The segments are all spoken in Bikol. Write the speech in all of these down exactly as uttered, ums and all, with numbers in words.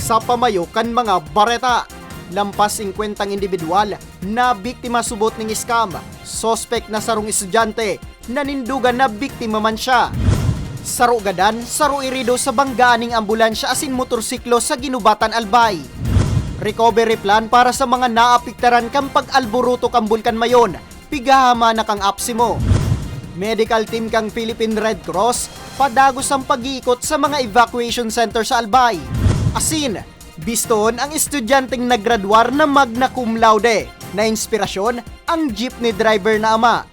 Sa pamayo kan mga bareta, lampas singkwentang indibidwal na biktima subot ning scam. Suspek na sarong estudyante, nanindugan na biktima man siya. Saro gadan, saro irido sa banggaan ning ambulansya asin motorsiklo sa Guinobatan, Albay. Recovery plan para sa mga naapektaran kan pag-alboroto kan Bulkan Mayon, pigahama na kan APSEMO. Medical team kan Philippine Red Cross padagos an pag-iikot sa mga evacuation center sa Albay. Asin, biston ang estudyanteng nagradwar na magna cum laude. Na inspirasyon ang jeepney driver na ama.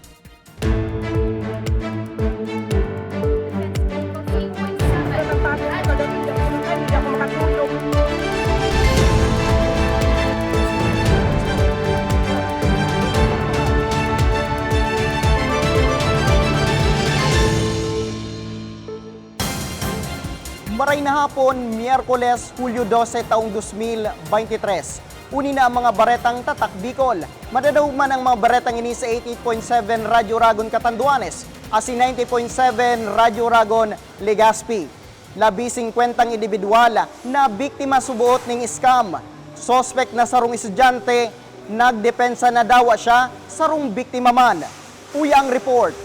Maray na hapon, Miyerkules, Hulyo dose, taong dos mil bente tres. Uni na ang mga baretang Tatak Bicol. Madadangog man ang mga baretang ini sa eighty-eight point seven Radyo Ragon Catanduanes, asin ninety point seven Radyo Ragon Legazpi. Labi singkwentang indibidwal na biktima suboot ning scam. Suspek na sarong estudyante, nagdepensa na dawa siya, sarong biktima man. Uya ang report.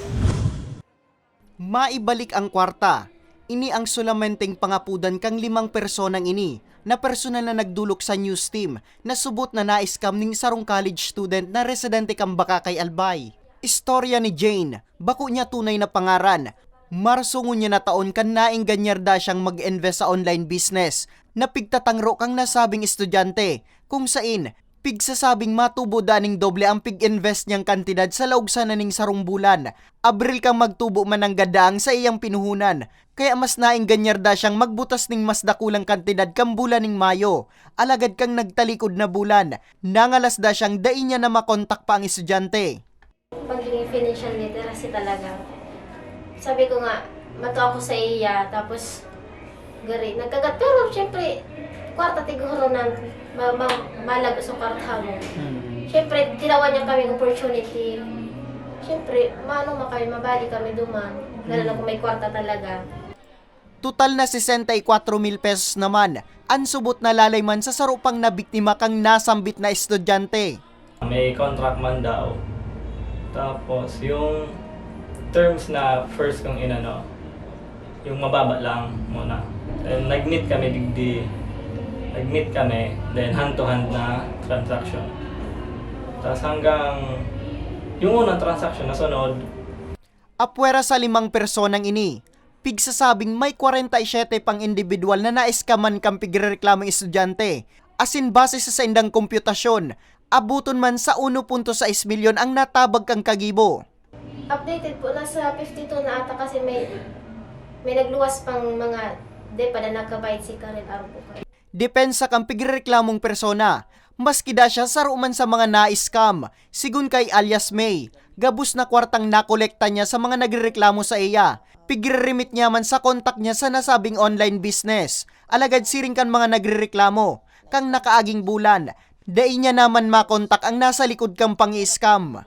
Maibalik ang kwarta. Ini ang solamenteng pangapodan kan limang personang ini na personal na nagdolok sa news team na subot na na-scam ning sarong college student na residente kan Bacacay, Albay. Istorya ni Jane, bako niya tunay na pangaran. Marso ngunyan na taon kan naengganyar da siyang mag-invest sa online business na pigtatangro kan nasabing estudyante, kung sain pigsasabing matubo da ning doble ang pig-invest niyang kantidad sa laog sana ning sarong bulan. Abril kan magtubo man nanggad da ang saiyang pinuhunan, kaya mas naengganyar da siyang magbutas ning mas dakulang kantidad kan bulan ning Mayo. Alagad kan nagtalikod na bulan, nangalas da siyang dai niya na makontak pa ang estudyante. Pagiging financial literacy talaga. Sabi ko nga, mato ako sa iya, tapos gari, nagkagat. Pero, syempre, kwarta tiguro na ma-, ma-, malago sa kwarta mo. Hmm. Syempre, tinawan niya kami opportunity. Syempre, maano man kami, mabali kami duman. Lalo na kung may kwarta talaga. Total na sesenta y cuatro mil pesos naman an subot na lalayman sa saro pang nabiktima kan nasambit na estudyante. May contract man daw. Tapos, yung terms na first kong inano, yung mababa lang muna. Then, nag-meet kami digdi. Nag-meet kami, then hand to hand na transaction. Tapos hanggang yung unang transaction nasunod, Apwera sa limang personang ini, pigsasabing may kwarenta y siyete pang indibidwal na na-scam-an kan pigrereklamong estudyante, asin base sa saindang kompyutasyon, abuton man sa uno punto sais milyon ang natabag kan kagibo. Updated po, nasa fifty-two na ata kasi may, may nagluwas pang mga, di pa na nagka-bayad si Karen Arbo. Depensa kan pigrereklamong persona, maski da siya saro man sa mga na-scam. Sigon kay alias May, gabos na kwartang nakolekta niya sa mga nagrereklamo saiya. Pigre-remit niya man sa kontak niya sa nasabing online business. Alagad siring kan mga nagrereklamo, kan nakaaging bulan, dai niya naman makontak ang nasa likod kan pangi-scam.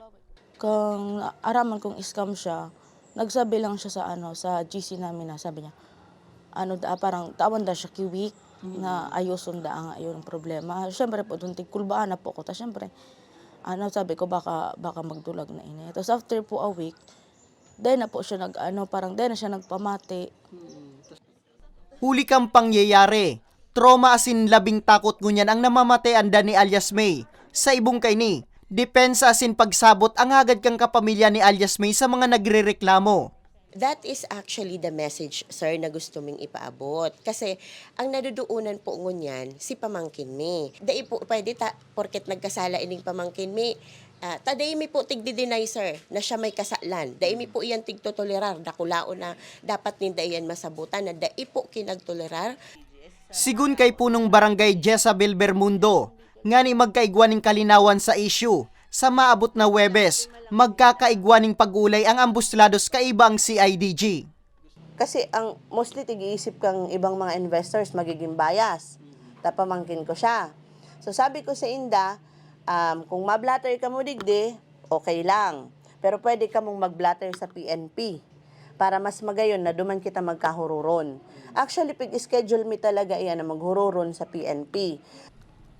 Kan naaraman kong scam siya, nagsabi lang siya sa ano, sa G C namin na sabi niya, ano da, parang tawan da siya ki week na ayoson da ang iyong problema. Siyempre po, doon tigkulbaan na po ko. Ta, siyempre, ano, sabi ko, "Baka, baka magdulag na ini." Tapos after po a week, dahil na po siya nag, ano, parang dahil na siya nagpamati. Huli kan pangyayari, trauma asin labing takot ngunyan ang namamatean da ni alias May. Sa ibong kaini, depensa asin pagsabot ang hagad kan kapamilya ni alias May sa mga nagrereklamo. That is actually the message, sir, na gusto ming ipaabot. Kasi ang nadodoonan po ngunyan, si pamangkin mi. Dai po pwede ta, porket nagkasala ining pamangkin mi, ah, ta dai mi po tigdi-deny, sir, na siya may kasalan. Dai mi po iyan tigtotolerar. Dakulaon na dapat ninda iyan masabutan na dai po kinagtolerar. Sigon kay Punong Barangay Jezabel Bermundo, ngani magkaigwa nin kalinawan sa isyu, sa maabot na Huwebes, magkakaigwa nin pag-olay ang ambos lados kaiba ang C I D G. Kasi ang mostly tig-iisip kang ibang mga investors magiging bias. Ta pamangkin ko siya. So sabi ko sa inda, um, kung ma-blotter kamo digdi, okay lang. Pero pwede kamong mag-blotter sa P N P. Para mas magayon na duman kita magkahuroron. Actually, pig-schedule mi talaga iyan na maghuroron sa P N P.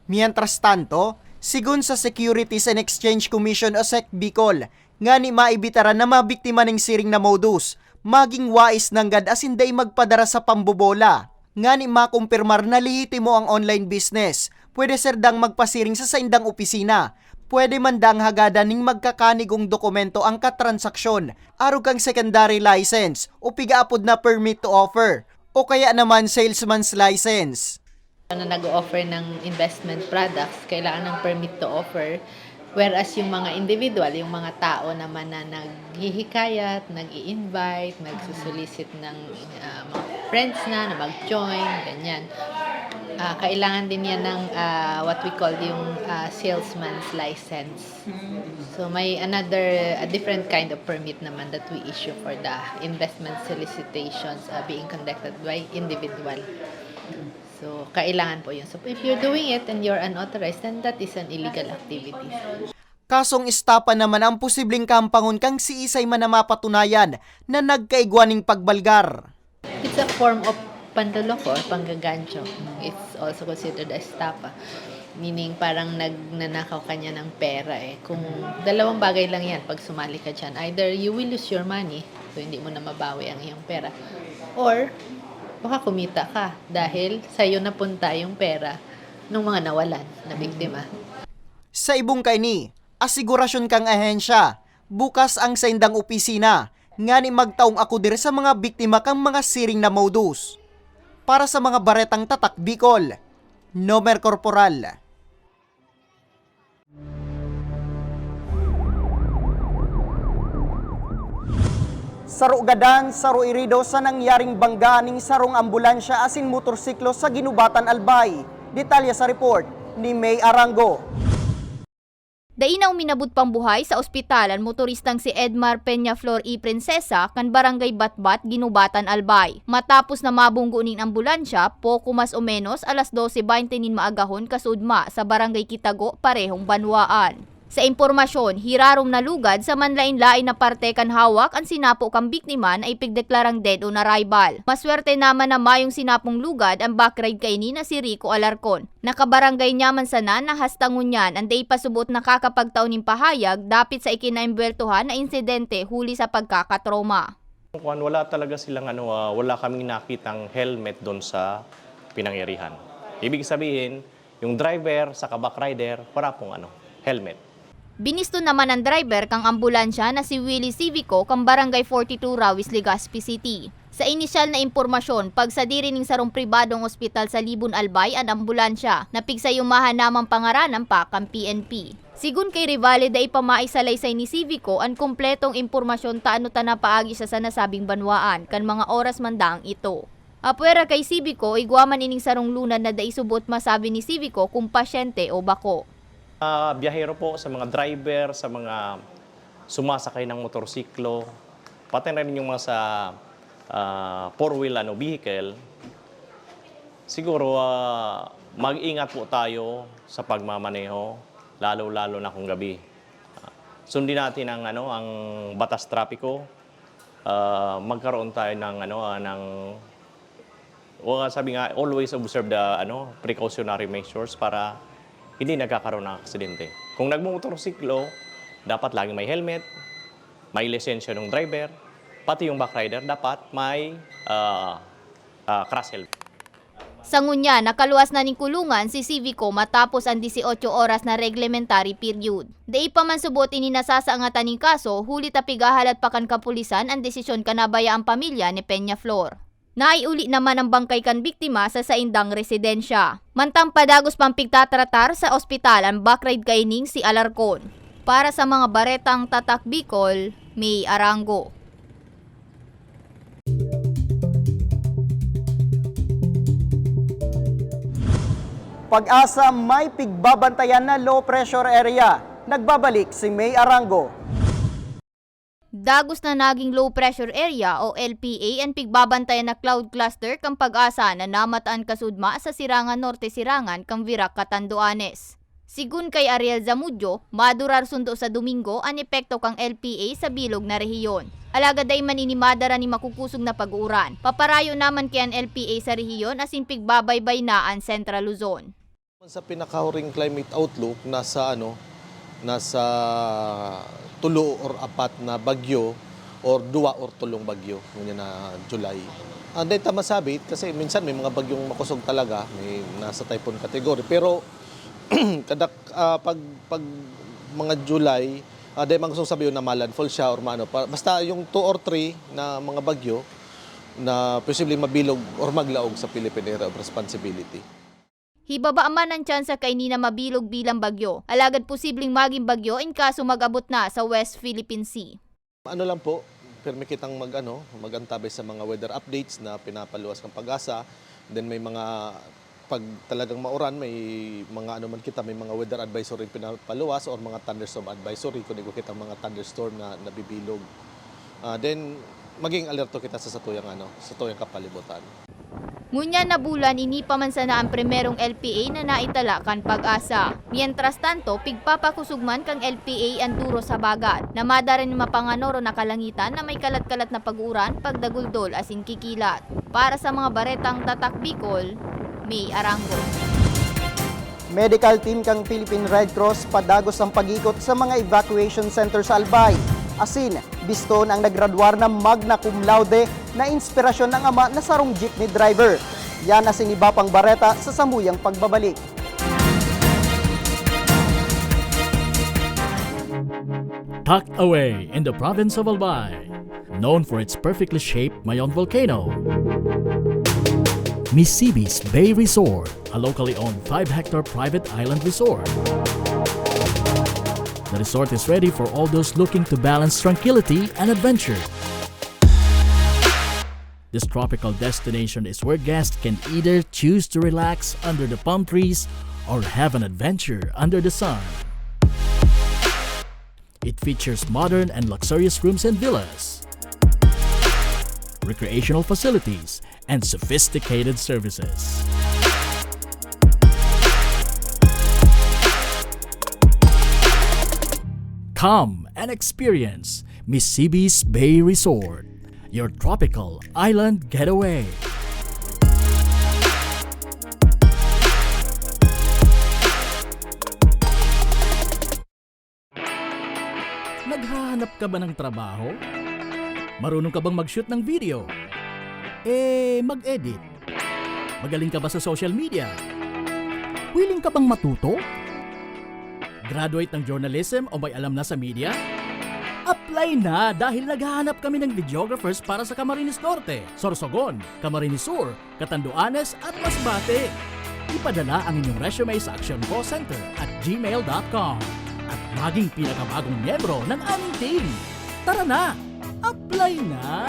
Mientras tanto, sigon sa Securities and Exchange Commission o sec Bicol, ngani maibitaran na mabiktima ning siring na modus, maging wais nanggad asin dai magpadara sa pambobola. Ngani makumpirmar na lehitimo ang online business, pwede serdang magpasiring sa saindang opisina. Pwede man dang hagadan ning magkakanigong dokumento ang katransaksyon, arog kan secondary license o pigaapod na permit to offer o kaya naman salesman's license. Na nag-o-offer ng investment products, kailangan ng permit to offer. Whereas yung mga individual, yung mga tao naman na naghihikayat, nag-i-invite, nagsusulisit ng ah, mga friends na na mag-join, ganyan. Ah, kailangan din yan ng ah, what we call yung ah, salesman's license. So may another, a different kind of permit naman that we issue for the investment solicitations ah, being conducted by individual. So, kailangan po yun. So, if you're doing it and you're unauthorized, then that is an illegal activity. Kasong estafa naman ang posibleng kahampangon kan siisay man na mapatunayan na nagkaigwa ning pagbalgar. It's a form of panloloko or panggagancho. It's also considered estafa. Meaning, parang nagnanakaw ka niya ng pera eh. Kung dalawang bagay lang yan, pag sumali ka dyan, either you will lose your money, so hindi mo na mabawi ang iyong pera, or baka kumita ka dahil sa'yo napunta yung pera ng mga nawalan na biktima. Sa ibong kaini, asigurasyon kang ahensya, bukas ang saindang opisina, ngani magtaong ako diri sa mga biktima kang mga siring na modus. Para sa mga baretang tatak Bicol, Nomer Corporal. Saro gadan, saro irido sa nangyaring banggaan ning sarong ambulansya asin motorsiklo sa Guinobatan, Albay. Detalye sa report ni May Arango. Dai na uminabot pang buhay sa ospital an motoristang si Edmar Peñaflor y Princesa kan Barangay Batbat, Guinobatan, Albay. Matapos na mabunggo nin ambulansya, poko mas o menos alas dose baynte nin maagahon kasudma sa Barangay Kitago, parehong banwaan. Sa impormasyon, hirarom na lugad sa manlaen-laen na parte kan hawak an sinapo kan biktima na ipigdeklarang dead on arrival. Maswerte naman na mayong sinapong lugad an backride kaini na si Rico Alarcon. Nakabarangay niya man sana na hasta ngunyan an dai pa subot nakakapagtao nin pahayag dapit sa ikinaembweltohan na insidente huli sa pagkakatroma. Kuwan, wala talaga silang ano, ah, wala kaming nakitang helmet doon sa pinangyarihan. Ibig sabihin, yung driver sa back rider, wala pong ano, helmet. Binisto naman ang driver kang ambulansya na si Willie Civico kan Barangay forty-two, Rawis, Legazpi City. Sa inisyal na impormasyon, pagsadiri ning sarong pribadong ospital sa Libon, Albay an ambulansya, na pigsayomahan namang pangaranan pa kan P N P. Sigon kay Rivale, dai pa maisalaysay ni Civico an kompletong impormasyon ta ano ta napaagi siya sa nasabing banwaan kan mga oras man daang ito. Apwera kay Civico, igwa man ining sarong lunad na dai subot masabi ni Civico kung pasyente o bako. Ah, biyahero po, sa mga driver, sa mga sumasakay ng motorsiklo, pati na rin yung mga sa ah, four-wheel ano, vehicle, siguro ah, mag-ingat po tayo sa pagmamaneho, lalo-lalo na kung gabi. Ah, sundin natin ang ano, ang batas trapiko. Ah, magkaroon tayo ng ano, ah, ng o sabi nga, always observe the ano, precautionary measures para hindi nagkakaroon ng aksidente. Kung nagmumotorsiklo, dapat laging may helmet, may lisensya ng driver, pati yung back rider dapat may ah, ah, crash helmet. Sa ngunyan, nakaluwas na nin kulungan si Civico matapos ang dieciocho oras na reglementary period. Dai pa man subot ini nasasangatan nin kaso, huli ta pigahalat pa kan kapulisan an desisyon kan nabayaang pamilya ni Peñaflor. Naiuli naman ang bangkay kan biktima sa saindang residensya. Mantang padagos pang pigtatratar sa ospital an backride kaining si Alarcon. Para sa mga baretang Tatak Bicol, May Arango. Pag-asa may pigbabantayan na low pressure area. Nagbabalik si May Arango. Dagos na naging low pressure area o L P A an pigbabantayan na cloud cluster kan Pag-asa na namataan kasudma sa Sirangan Norte, Sirangan kan Virac, Catanduanes. Sigun kay Ariel Zamudio, madurar sundo sa Domingo an epekto kan L P A sa bilog na rehiyon. Alagad dai man ini madara nin makukusog na pag-uuran. Paparayo naman ki an L P A sa rehiyon asin pigbabaybay na an Central Luzon. Sa pinakahuring climate outlook, nasa ano, nasa tulo or apat na bagyo or duwa or tolong bagyo, ngunyan na July. Ah, dai ta masabi kasi minsan may mga bagyong makusog talaga, may nasa typhoon category. Pero kada, ah, pag, pag mga July, ah, dai man gustong sabihin na ma-landfall siya or maano pa. Basta yung two or three na mga bagyo na posibleng mabilog or maglaog sa Philippine Area of Responsibility. Hibaba man an tsansa kaini na mabilog bilang bagyo, alagad posibleng magin bagyo in kaso mag-abot na sa West Philippine Sea. Ano lang po, pirmi kitang mag-ano, mag-antabay sa mga weather updates na pinapaluwas ng PAGASA. Then may mga, pag talagang mauran, may mga ano man kita, may mga weather advisory pinapaluwas or mga thunderstorm advisory kung igwa kitang mga thunderstorm na nabibilog. Ah, then, maging alerto kita sa satuyang ano, satuyang kapalibutan. Ngunyan na bulan, ini pa man sana an primerong L P A na naitala kan PAGASA. Mientras tanto, pigpapakosog man kan L P A an Duro Habagat, na madara nin mapanganoro na kalangitan na may kalat-kalat na pag-uuran, pagdaguldol asin kikilat. Para sa mga baretang Tatak Bicol, May Arango. Medical team kan Philippine Red Cross padagos an pag-ikot sa mga evacuation center sa Albay. Asin, biston ang nagradwar na magna cum laude na inspirasyon ng ama na sarong jeepney driver. Yan asin iba pang bareta sa samuyang pagbabalik. Tucked away in the province of Albay, known for its perfectly shaped Mayon volcano, Misibis Bay Resort, a locally owned five-hectare private island resort. The resort is ready for all those looking to balance tranquility and adventure. This tropical destination is where guests can either choose to relax under the palm trees or have an adventure under the sun. It features modern and luxurious rooms and villas, recreational facilities, and sophisticated services. Come and experience Misibis Bay Resort, your tropical island getaway. Naghahanap ka ba ng trabaho? Marunong ka bang mag-shoot ng video? Eh, mag-edit? Magaling ka ba sa social media? Willing ka bang matuto? Graduate ng journalism o may alam na sa media? Apply na, dahil naghahanap kami ng videographers para sa Camarines Norte, Sorsogon, Camarines Sur, Catanduanes at Masbate. Ipadala ang inyong resume sa actioncallcenter at gmail dot com at maging pinakabagong miyembro ng aming team. Tara na! Apply na!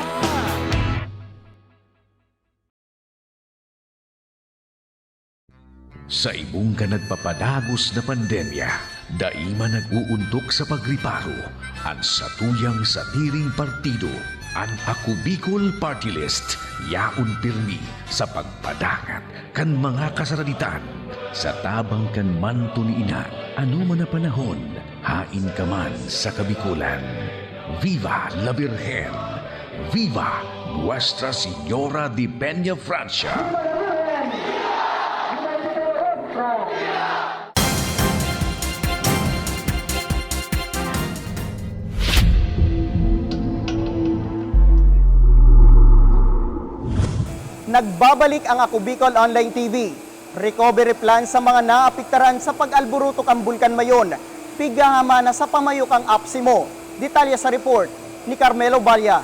Sa ibong kan nagpapadagos na pandemya, dai man nag-uuntok sa pagriparo an satuyang sadiring partido. An Ako Bicol Party List yaon pirmi sa pagpadangat kan mga kasaraditan. Sa tabang kan manto ni Ina, anoman na panahon, haen ka man sa Kabicolan. Viva la Virgen! Viva Nuestra Señora de Peña Francia! Nagbabalik ang Ako Bicol Online T V. Recovery plan sa mga naapektaran sa pag-alburuto kan Bulkan Mayon. Pighahamana sa pamayo kan APSEMO. Detalye sa report ni Carmelo Balla.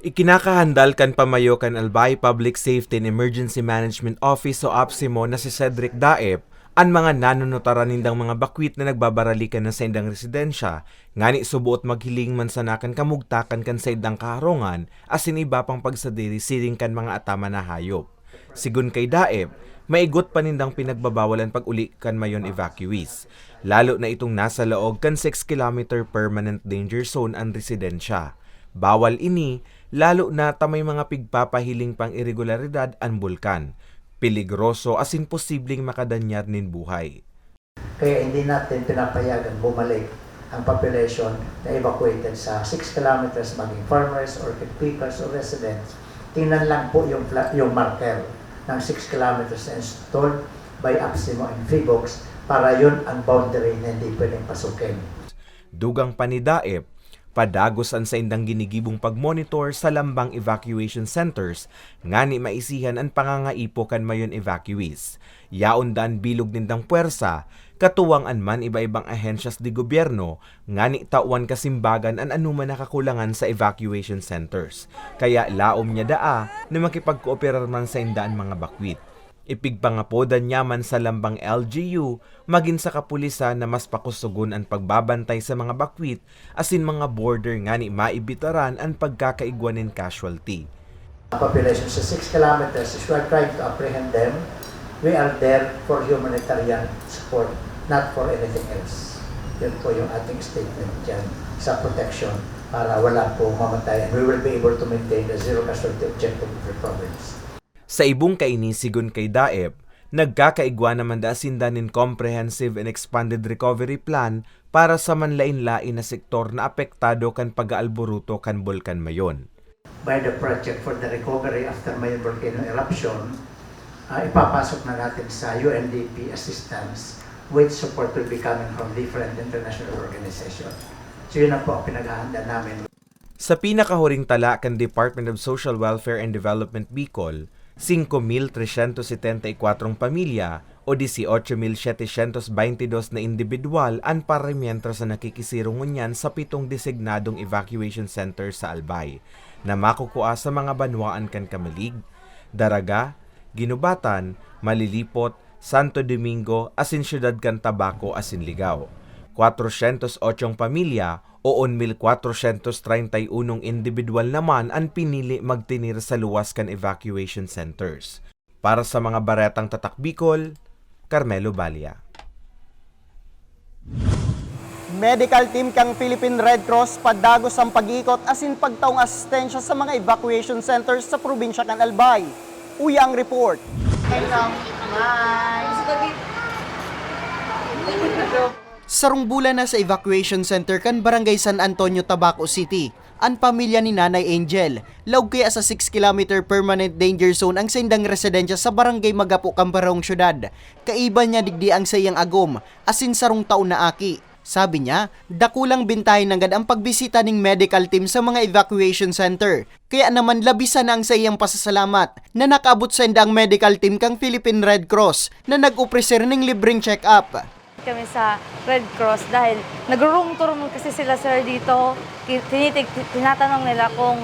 Ikinakahandal kan pamayo kan Albay Public Safety and Emergency Management Office o APSEMO na si Cedric Daep an mga nanunutaran nindang mga bakwit na nagbabaralikan na saindang residensya, ngani suboot maghiling man sana kan kamugtakan kan saindang kaharungan asin iba pang pagsadiri siring kan mga ataman na hayop. Sigon kay Daep, maigot pa nindang pinagbabawal an pag-uli kan Mayon evacuees, lalo na itong nasa laog kan six kilometer permanent danger zone an residensya. Bawal ini, lalo na ta may mga pigpapahiling pang iregularidad an bulkan. peligroso asin posibleng makadanyar nin buhay. Kaya hindi natin pinapayagan bumalik ang population na evacuated sa six kilometers, maging farmers, orchid pickers, or residents. Tingnan lang po yung, fla- yung marker ng six kilometers na installed by APSEMO and PHIVOLCS para yun ang boundary na hindi pwedeng pasukin. Dugang pa ni DAEP, padagos an saindang ginigibong pagmonitor sa lambang evacuation centers ngani maisihan an pangangaipo kan mayon evacuees. Yaon daa an bilog nindang pwersa, katuwang an man iba-ibang ahensyas de gobyerno ngani tawan kasimbagan an anoman na kakulangan sa evacuation centers. Kaya laom niya daa na makipagkooperar man sainda an mga bakwit. Ipigpangapodan niya man sa lambang L G U magin sa kapulisan na mas pakusogon an pagbabantay sa mga bakwit asin mga border ngani maibitaran an pagkakaigwa nin casualty. Ang population sa six kilometers, if we are trying to apprehend them, we are there for humanitarian support, not for anything else. Yun po yung ating statement dyan sa protection para wala po mamatay, and we will be able to maintain the zero casualty objective of the province. Sa ibong kaini, sigon kay DAEP, nagkakaigwa naman daa sinda nin Comprehensive and Expanded Recovery Plan para sa manlain-lain na sektor na apektado kan pag-aalburuto kan Bulkan Mayon. By the Project for the Recovery After Mayon Volcano Eruption, ah, ipapasok na natin sa U N D P assistance, with support will be coming from different international organizations. So yun na po ang pinaghahanda namin. Sa pinakahuring tala kan Department of Social Welfare and Development Bicol, singko mil tresyentos setenta y kwatro pamilya o dieciocho mil setecientos baintidos na indibidwal an paramientras na nakikisirong ngunyan sa pitong designadong evacuation center sa Albay, na makukua sa mga banwaan kan Camalig, Daraga, Guinobatan, Malilipot, Santo Domingo asin siyudad kan Tabaco asin Ligao. Kwatrosyentos otsong pamilya o un mil kwatrosyentos treinta y unong indibidwal naman an pinili magtinir sa luwas kan evacuation centers. Para sa mga baretang Tatak Bicol, Carmelo Balia. Medical team kan Philippine Red Cross padagos an pag-iikot asin pagtaong asistensya sa mga evacuation centers sa probinsya kan Albay. Uya ang report. Sarong bulan na sa evacuation center kan Barangay San Antonio, Tabaco City, an pamilya ni Nanay Angel. Laog kaya sa six kilometer permanent danger zone ang saindang residensya sa Barangay Magapo kan barong syudad. Kaiba niya digdi ang saiyang agom, asin sarong taon na aki. Sabi niya, dakulang bentahe nanggad ang pagbisita ning medical team sa mga evacuation center. Kaya naman labi sana ang saiyang pasasalamat na nakaabot sainda ang medical team kan Philippine Red Cross na nag-opreser ning libreng check-up. Kami sa Red Cross dahil nagro-room tour man kasi sila, sir, dito. Ti- Tinitig, tinatanong nila kung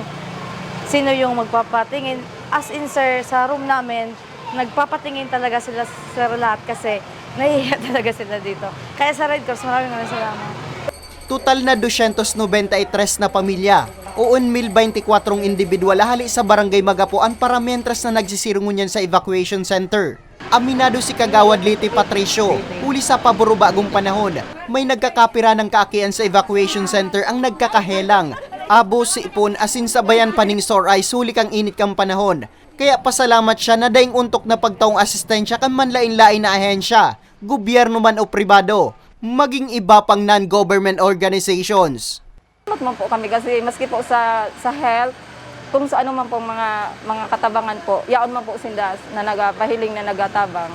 sino yung magpapatingin. As in, sir, sa room namin, nagpapatingin talaga sila, sir, lahat kasi nahihiya talaga sila dito. Kaya sa Red Cross, maraming maraming salamat. Total na dosyentos nobenta y tres na pamilya o un mil bainti kwatro individual hali sa Barangay Magapo an paramientras na nagsisirungon yan sa evacuation center. Aminado si Kagawad Liti Patricio, huli sa paboro-bagong panahon, may nagkakapira ng kaakian sa evacuation center ang nagkakahelang, abo, sipon asin sabayan pa ning sore eyes huli kan init kan panahon. Kaya pasalamat siya na daing ontok na pagtaong asistensya kan manlain-lain na ahensya, gobyerno man o pribado, maging iba pang non-government organizations. Salamat man po kami kasi maski po sa, sa health, kung sa ano man pong mga, mga katabangan po, yaon man po sinda na nagapahiling na nagatabang.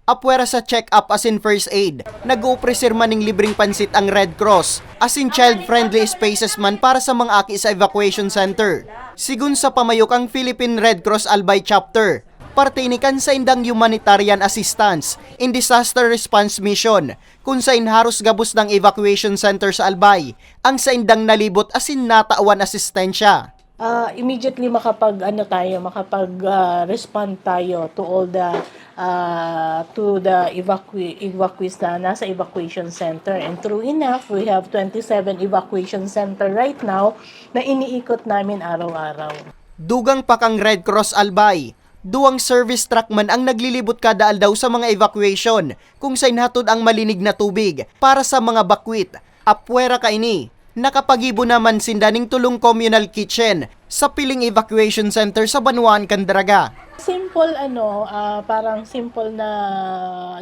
Apwera sa check-up asin first aid, nag-oopreser man ning libreng pansit ang Red Cross, asin child-friendly spaces man para sa mga aki sa evacuation center. Sigon sa pamayo kan Philippine Red Cross Albay Chapter, parte ini kan saindang humanitarian assistance in disaster response mission, kun sain haros gabos ng evacuation center sa Albay ang saindang nalibot asin natawan asistensya. Ah, immediately makapag ano tayo, makapag ah, respond tayo to all the ah, to the evacui- evacuees na nasa evacuation center. And true enough, we have twenty-seven evacuation center right now na iniikot namin araw-araw. Dugang pa kang Red Cross Albay, duwang service truck man ang naglilibot kada aldaw sa mga evacuation, kung sain hatod ang malinig na tubig para sa mga bakwit. Apwera kaini, nakapagibo naman sinda ning tulong communal kitchen sa piling evacuation center sa banwaan kan Daraga. Simple ano, ah, parang simple na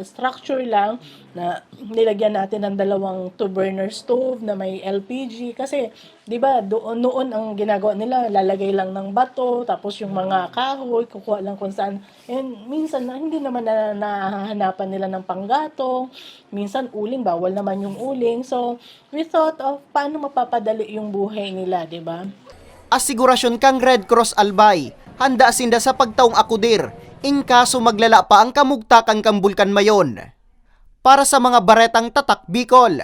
structure lang na nilagyan natin ng dalawang two burner stove na may L P G kasi 'di ba doon, noon ang ginagawa nila lalagay lang ng bato tapos yung mga kahoy kukuha lang kung saan. And minsan na, hindi naman na nahahanapan nila ng panggatong, minsan uling bawal naman yung uling. So we thought of paano mapapadali yung buhay nila, 'di ba? Asigurasyon kan Red Cross Albay, handa sinda sa pagtaong akudir, in kaso maglala pa ang kamugtakan kan Bulkan Mayon. Para sa mga baretang tatak Bicol,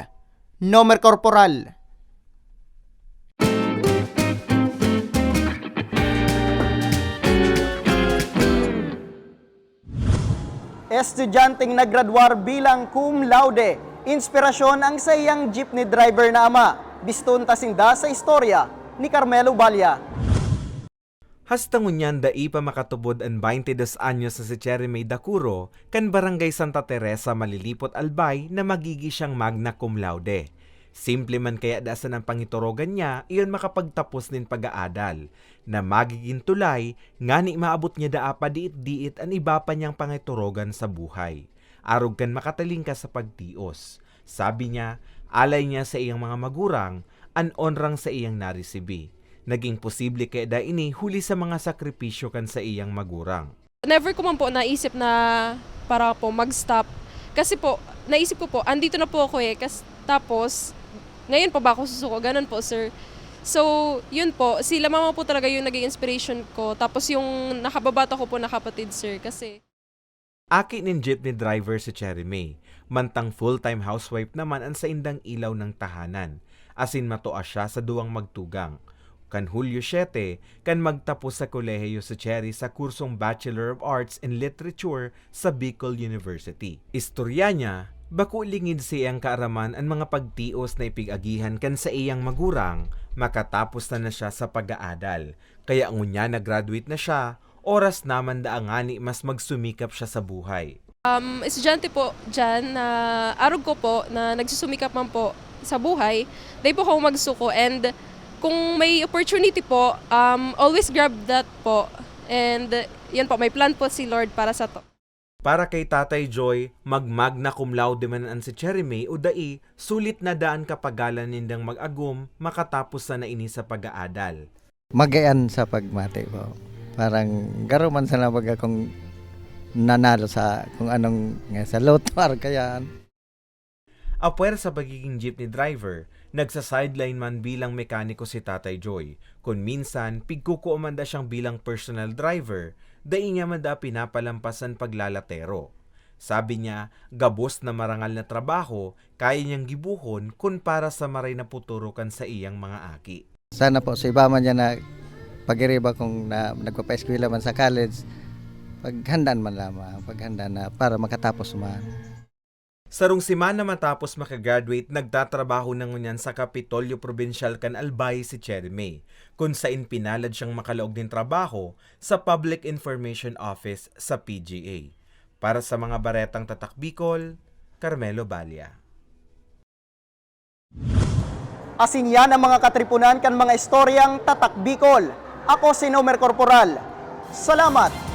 Nomer Corporal. Estudyanteng nagradwar bilang cum laude, inspirasyon ang saiyang jeepney driver na ama. Biston ta sinda sa istorya ni Carmelo Balla. Hasta ngunyan dai pa makatubod an baynte dos anyos na si Cherry May Dacuro kan Barangay Santa Teresa, Malilipot, Albay na magigi siyang magna cum laude. Simple man kaya dasan ang pangiturogan niya iyon makapagtapos nin pag-aadal na magigin tulay ngani maabot niya daa pa diit-diit an iba pa niyang pangiturogan sa buhay. Arog kan makatalingkas sa pagtios. Sabi niya, alay niya sa iyang mga magurang an onrang sa iyang narisibi. Naging posible kaya da ini huli sa mga sakripisyo kan sa iyang magurang. Never ko man po naisip na para po mag-stop. Kasi po, naisip ko po, andito na po ako eh. Kas, tapos, ngayon pa ba ako susuko? Ganun po, sir. So, yun po, sila mama po talaga yung naging inspiration ko. Tapos yung nakababata ko po na kapatid, sir. Kasi, Aki nin jeepney driver si Cherry May, mantang full-time housewife naman an saindang ilaw ng tahanan, asin matua siya sa duwang magtugang. Kan Hulyo siete, kan magtapos sa kolehiyo si Cherry sa kursong Bachelor of Arts in Literature sa Bicol University. Istorya niya, bako lingid sa iyang kaaraman an mga pagtios na ipig-agihan kan sa iyang magurang makatapos na na siya sa pag-aadal. Kaya ngunyan na-graduate na siya, oras naman daa ngani mas magsumikap siya sa buhay. Um, estudyante po dyan na arog ko po na nagsusumikap man po sa buhay, dai po ako magsuko and kung may opportunity po, um, always grab that po. And yan po, may plan po si Lord para sa to. Para kay Tatay Joy, mag-magna cum laude man an si Cherry May o dai, sulit na daan kapagalan nindang mag-agom makatapos na na ini sa pag-aadal. Magaan sa pagmati po. Parang garo man sana baga kung nanalo sa kung anong nga sa lotto or kaya Apwer sa pagiging jeepney driver, nagsa-sideline man bilang mekaniko si Tatay Joy. Kun minsan, pigkukua man da siyang bilang personal driver, dai niya man da pinapalampas an paglalatero. Sabi niya, gabos na marangal na trabaho kaya niyang gibohon kun para sa maray na puturo kan saiyang mga aki. Sana po sa iba man yan na pag-iriba kung na, nagpapaeskwela man sa college, paghandaan man lamang, paghandaan na para makatapos man. Sarong semana matapos makagraduate, nagtatrabaho na ngunyan sa Kapitolyo Probinsyal kan Albay si Cherry May, kun sain pinalad siyang makalaog nin trabaho sa Public Information Office sa P G A. Para sa mga baretang Tatak Bicol, Carmelo Balla. Asin yan ang mga katripunan kan mga istoryang Tatak Bicol. Ako si Nomer Corporal. Salamat!